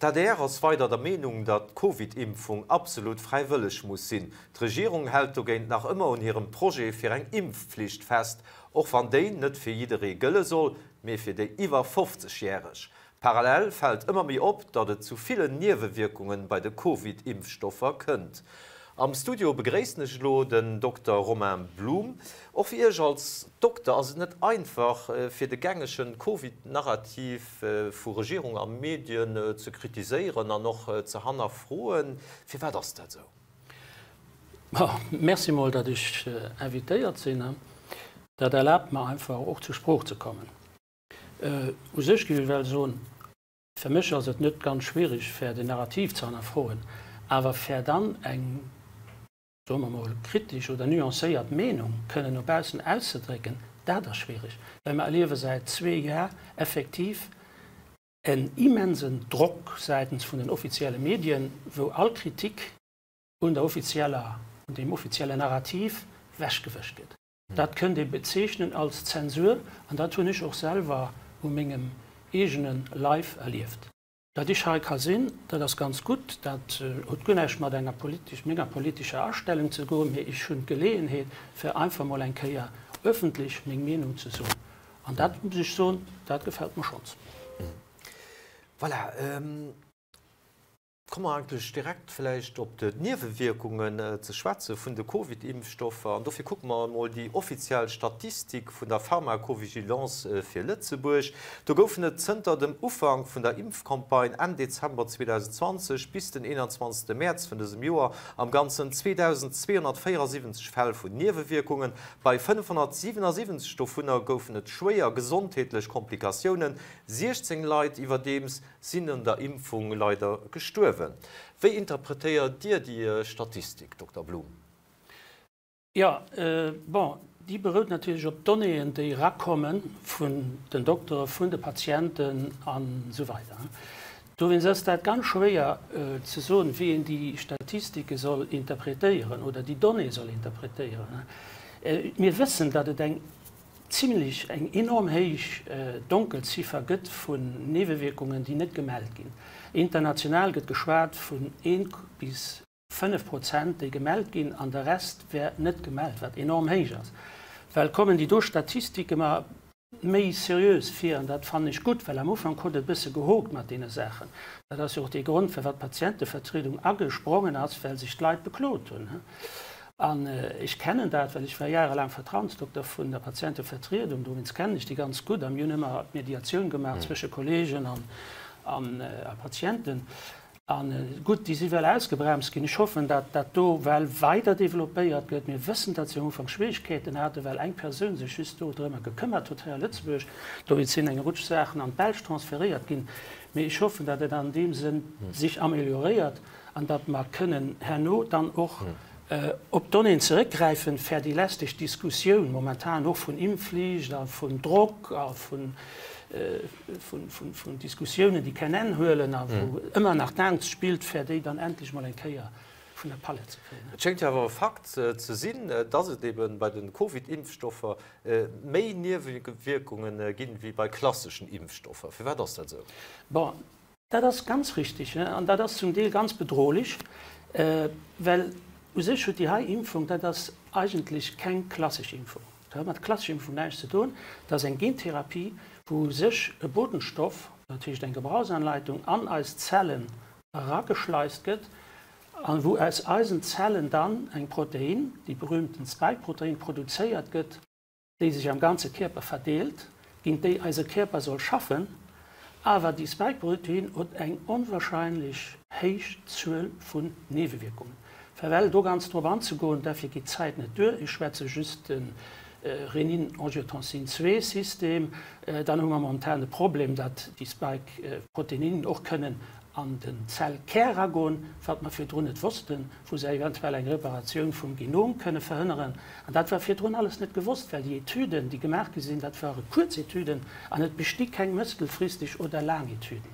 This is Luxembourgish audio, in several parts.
D'adr ass weider der Meenung, datt d'Covid-Impfung absolut fräiwëlleg muss sinn. D'Regierung hält dogéint nach ëmmer un hirem Projet fir eng Impfflicht fest, och wann déi net fir jidderee gëlle soll, mee fir déi iwwer 50 Järeg. Parallel fält ëmmer méi op, datt et zu villen Niewewierkunge bei de Covid-Impfstoffer kënnt. Am Studio begréissen ech elo den Dokter Romain Blum. Och fir Iech als Dokter ass et net einfach, fir de gängegen Covid-Narrativ vu Regierung a Medien ze kritiséieren an och ze hannerfroen. Firwat ass dat esou? Merci mol, datt ech invitéiert sinn. Dat erlaabt mer einfach och zur Sprooch ze kommen. U sech géif ech well soen, fir mech ass et net ganz schwierig, fir den Narrativ ze hannerfroen, awer fir dann eng, soe mer mol, kritesch oder nuancéiert Meenung kënnen no baussen auszedrécken, dat ass schwierig, well mer erliewe säit zwee Jar effektiv en immensen Drock säitens vun den offizielle Medien, wou all Kritik un der offizieller, un deem offiziellen Narrativ wechgewëscht gëtt. Dat kënnt ee bezeechnen als Zensur an dat hunn ech och selwer u mengem eegene Leif erlieft. Dat ech hei ka sinn, dat ass ganz gutt, dat huet guer näischt mat enger politesch, menger politescher Astellung ze goen, mee ech hunn d'Geleeënheet, fir einfach mol eng Kéier öffentlech meng Meenung ze soen. An dat muss ech soen, dat gefält mer schonns. Voilà. Komme mer eigentlech direkt vläicht op d'Niewewierkungen ze schwätze vun de Covid-Impfstoffer. An dofir kucke mer emol déi offiziell Statistik vun der Pharmacovigilance fir Lëtzebuerg. Do goufen et zënter dem Ufank vun der Impfcampagne Enn Dezember 2020 bis den 21 Mäerz vun dësem Joer am Ganzen 2.274 Fäll vun Niewewierkungen. Bei 577 dovunner goufen et schwéier gesondheetlech Komplikatiounen, 16 Leit iwwerdeems sinn un der Impfung leider gestuerwen. Wéi interpretéiert Dir déi Statistik, Dokter Blum? Jo, bon, déi berout natierlech op Donnéeën, déi erakomme vun den Doktere, vun de Patienten a sou weider. Dowéinst ass dat ganz schwéier ze soen, wéi een déi Statistike soll interpretéieren oder déi Donnée soll interpretéieren. Mir wëssen, datt et eng zimlech eng enorm héich Donkelziffer gëtt vun Niewewierkungen, déi net gemellt ginn. International gëtt geschwat vun 1 bis 5 Prozent, déi gemellt ginn, an de Rest wär net gemellt, wat enorm héich ass. Well kommen déi do Statistike mer méi seriös vir, an dat fannen ech gutt, well am Ufank huet et e bësse gehookt mat deene Saachen. Dat ass jo och dee Grond, firwat d'Patientevertriedung agesprongen ass, well sech d'Leit beklot hunn. An ech kennen dat, well ech war jarelaang Vertrauensdokter vun der Patientevertriedung, dowéinst kennen ech déi ganz gutt a mir hunn ëmmer d'Mediatioun gemaach zwësche Kolleegen a Patienten. A gutt, déi si well ausgebremst ginn. Ech hoffen, datt dat do well weider developpéiert gëtt. Mir wëssen, datt si am Ufank Schwierigkeeten haten, well eng Persoun sech just do drëmmer gekëmmert huet hei a Lëtzebuerg. Dowéinst sinn eng Rutsch Saachen an d'Belsch transferéiert ginn. Mee ech hoffen, datt et an deem Sënn sech amelioréiert. an datt mer kënnen herno dann och op d'Donnéeën zeréckgräifen, fir déi lästeg Diskussioun momentan och vun Impfflicht a vun Drock a vun Diskussiounen, déi keng Enn huelen a wou ëmmer nach d'Aangst spillt, fir déi dann endlech mol eng Kéier vun der Palett ze kréien. Et schéngt jo awer e Fakt ze sinn, datt et ebe bei de Covid-Impfstoffer méi Niewewierkunge ginn, wéi bei klasseschen Impfstoffer. Firwat ass dat esou? Bon, Dat ass ganz richtig an dat ass zum Deel ganz bedrohlech, well u sech huet déi hei Impfung, dat ass eigentlech keng klassesch Impfung, dat huet mat klassescher Impfung näischt ze doen, dat ass eng Gentherapie, wou u sech e Botenstoff, dat heescht eng Gebrauchsanleitung, an eis Zellen erageschleist gëtt a wou aus eisen Zellen dann eng Protein, déi berühmten Spike-Protein, produzéiert gëtt, déi sech am ganze Kierper verdeelt, géint déi eise Kierper soll schaffen, awer déi Spike-Protein huet eng onwahrscheinlech héich Zuel vun Niewewierkungen. Fir ewell do ganz drop anzegoen, derfir geet d'Zäit net duer, ech schwätze just de Renin-Angiotensin-II-System. Dann hu mer momentan de Problem, datt déi Spike-Proteinen och kënnen an den Zellkär eragoen, wat mer virdrun net wossten, wou se eventuell eng Reparatioun vum Genom kënne verhënneren. An dat war virdrun alles net gewosst, well déi Etüden, déi gemaach gi sinn, dat ware kuerz Etüden an et besti keng mëttelfristeg oder laang Etüden.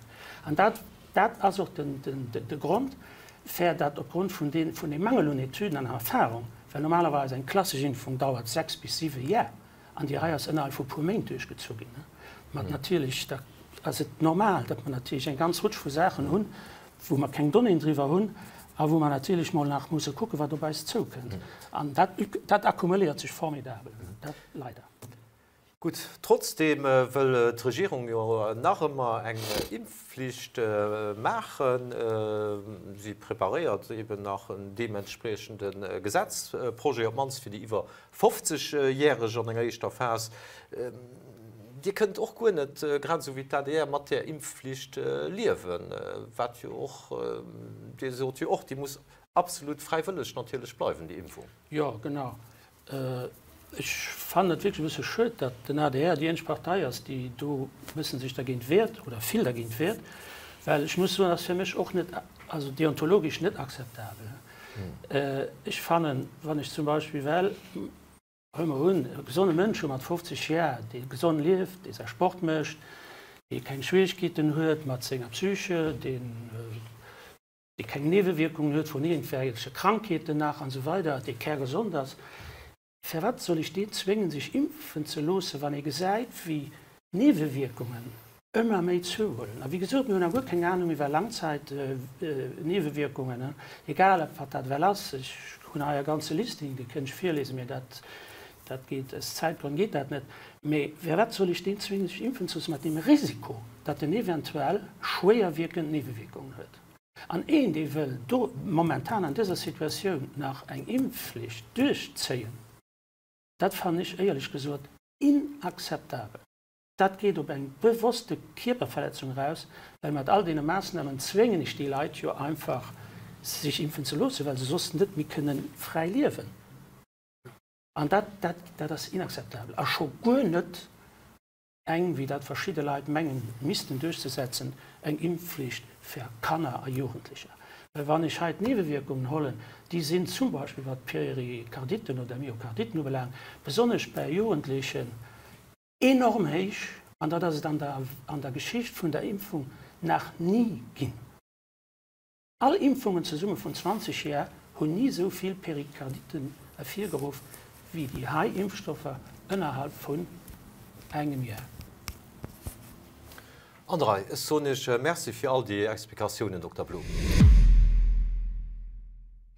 An dat, dat ass och den, den, de Grond, fir dat opgrond vun deem, vun deem Mangel un Etüden an Erfahrung, well normalerweis eng klassesch Impfung dauert 6 bis 7 Jar, An déi hei ass ënnerhalb vu puer Méint duerchgezu ginn, mat natierlech der. ass et normal, datt mer natierlech eng ganz Rutsch vu Saachen hunn, wou mer keng Donnéeën driwwer hunn a wou mer natierlech mol nach musse kucken, wat op eis zoukënnt. An dat, dat akkumuléiert sech formidabel, dat leider. Gutt, trotzdeem wëll d'Regierung jo nach ëmmer eng Impfflicht maachen. Si preparéiert eben nach en deementspriechende Gesetzprojet, op d'mannst fir déi iwwer 50 Järeg an enger éischter Phas. Dir kënnt och guer net, grad esou wéi d'ADR, mat där Impfflicht liewen, wat jo och, Dir sot jo och, déi muss absolut fräiwëlleg natierlech bleiwen, déi Impfung. Jo, genau. Ech fannen et wierklech e bësse schued, datt den adr déi eenzeg Partei ass, déi do e bëssen sech dergéint wiert oder vill dergéint wiert, well ech muss soen, ass fir mech och net, also deontologesch net akzeptabel. Ech fannen, wann ech zum Beispill well, huele mer un, e gesonne Mënsch hu mat 50 Jar, dee gesond lieft, dee säi Sport mécht, dee keng Schwierigkeeten huet mat senger Psyche, deen, dee keng Niewewierkungen huet vun iergendwelche Krankheeten nach an esou weider, dee kärgesond ass, firwat soll ech deen zwéngen, sech impfen ze loossen, wann ee gesäit, wéi d'Niewewierkungen ëmmer méi zouhuelen? A wéi gesot, mir hunn nach guer keng Anung iwwer Langzeitniewewierkungen, egal wat dat ewell ass. Ech hunn hei e ganze Listing, dee kënnt ech virlesen, mee dat, dat geet, aus Zäitgrënn geet dat net. Mee firwat soll ech deen zwéngen, sech impfen ze loossen, mat deem Risiko, datt en eventuell schwéierwierkend Niewewierkungen huet? An een, dee wëll do momentan an dëser Situatioun nach eng Impfflicht duerchzéien, dat fannen ech éierlech gesot inakzeptabel. Dat geet op eng bewosste Kierperverletzung eraus, well mat all deene Maassnamen zwéngen ech déi Leit jo einfach, sech impfen ze loossen, well se soss net méi kënnen fräi liewen. An dat, dat, dat ass inakzeptabel a scho guer net eng, wéi dat verschidde Leit mengen missten duerchzesetzen, eng Impfflicht fir Kanner a Jugendlecher. Well wann ech hei d'Niewewierkungen hollen, déi sinn zum Beispill wat d'Perikarditten oder Myokarditten ubelaangt, besonnesch bei Jugendlechen enorm héich, an dat ass et an der an der Geschicht vun der Impfung nach ni ginn. All Impfungen zesumme vun 20 Jar hunn ni esou vill Perikarditten ervirgeruff wéi déi hei Impfstoffer ënnerhalb vun engem Jar. Andrei, ech soen Iech Merci fir all déi Explikatiounen, Dokter Blum.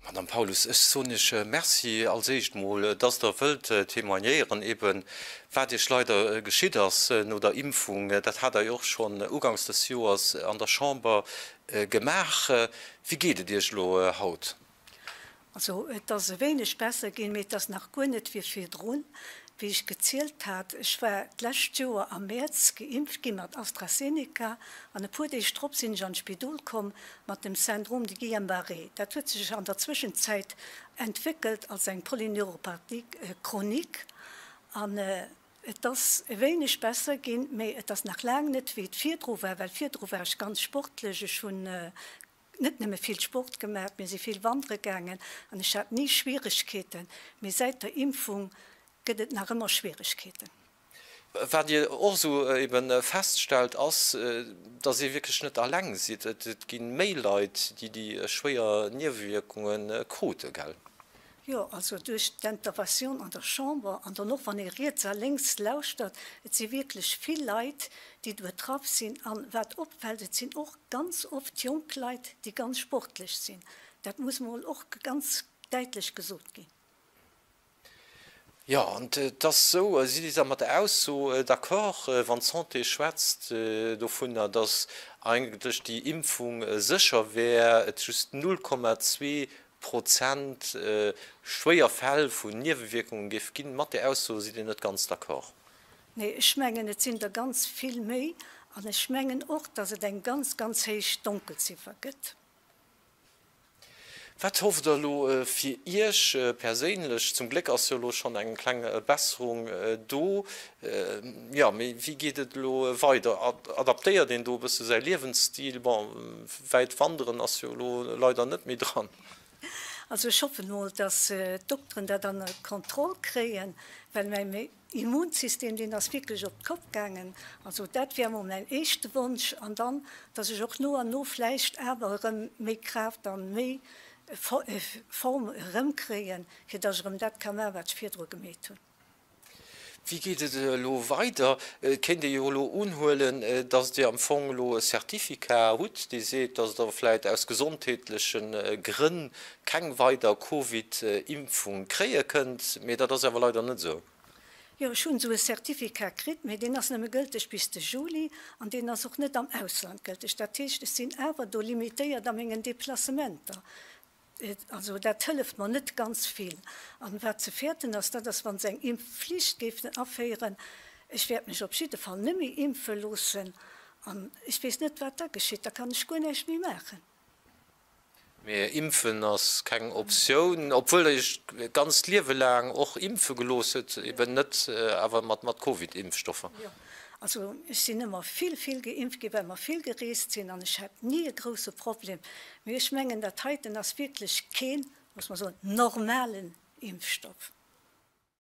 Madame Paulus, ech soen Iech Merci als éischt mol, dass Der wëllt témoignéieren, eben wat Iech leider geschitt ass no der Impfung. Dat hat Der jo och schonn uganks des Joers an der Chamber gemaach. Wéi geet et Iech elo haut? Also et ass e wéineg besser ginn, mee et ass nach guer net wéi virdrun. Wéi ech gezielt hat, ech war d'lescht Joer am Mäerz geimpft gi mat AstraZeneca an e puer Deeg drop sinn ech an d'Spidol komm mat dem Syndrome de Guillain-Barré. Dat huet sech an der Zwëschenzäit entwéckelt als eng Polyneuropathie chronique an et ass e wéineg besser ginn, mee et ass nach laang net wéi et virdru war, well virdru war ech ganz sportlech. Ech hunn net nëmme vill Sport gemaach, mir si vill wandere gaangen an ech hat ni Schwieregkeeten. Mee säit der Impfung gëtt et nach ëmmer Schwieregkeeten. Wat Dir och esou ebe feststellt, ass, datt Dir wierklech net alleng sidd. Et gi méi Leit, déi déi schwéier Niewewierkunge krute, gell? Jo, also duerch d'Interventioun an der Chamber an dann och wann ee riets a lénks lauschtert, et si wierklech vill Leit, déi do betraff sinn. An wat opfält, et sinn och ganz oft jonk Leit, déi ganz sportlech sinn. Dat muss mol och ganz däitlech gesot ginn. Jo, an et ass esou, sidd Dir da mat der Ausso d'accord, wann d'Santé schwätzt dovunner, datt eigentlech déi Impfung sécher wär, et just 0,2 Prozent schwéier Fäll vun Niewewierkungen géif ginn. Mat där Ausso sidd Dir net ganz d'accord? Nee, ech mengen, et sinn der ganz vill méi. An ech mengen och, datt et eng ganz, ganz héich Donkelziffer gëtt. Wat hofft Der elo fir Iech perséinlech? Zum Gléck ass jo elo schonn eng kleng Besserung do. Jo, mee wéi geet et elo weider? Adaptéiert een do e bësse säi Liewensstil? Bon, wäit wanderen ass jo elo leider net méi dran. Also ech hoffen mol, dass d'Dokteren dat an Kontroll kréien, well mäi Immunsystem, deen ass wierklech op d'Kopp gaangen. Also dat wär mol mäin éischte Wonsch. An dann, dass ech och no an no vläicht awer erëm méi Kraaft an méi Form erëmkréien, fir dass ech erëm dat ka maachen, wat ech virdru gemeet hunn. Wéi geet et elo weider? Et kéint ee jo elo unhuelen, datt Dir am Fong elo e Certificat hutt, dee seet, datt Der vläicht aus gesondheetleche Grënn keng weider Covid-Impfung kréie kënnt. Mee dat ass awer leider net esou. Jo, ech hunn esou e Certificat kritt, mee deen ass nëmme gëlteg bis de Juli an deen ass och net am Ausland gëlteg. Dat heescht, ech sinn awer do limitéiert a mengen Deplacementer. Also dat hëlleft mer net ganz vill. An wat ze fäerten ass, dat ass, wa se eng Impfflicht géifen aféieren. Ech wäert mech op jidde Fall net méi impfe loossen an ech weess net, wat da geschitt. Da kann ech guer näischt méi maachen. Mee impfen ass keng Optioun, obwuel Der Iech d'ganzt Liewe laang och impfe gelooss hutt, eben net awer mat Covid-Impfstoffer. Jo, also ech sinn ëmmer vill, vill geimpft ginn, well mer vill gereest sinn an ech hat ni e grousse Problem. Mee ech mengen, dat heiten ass wierklech keen, muss mer soen, normalen Impfstoff.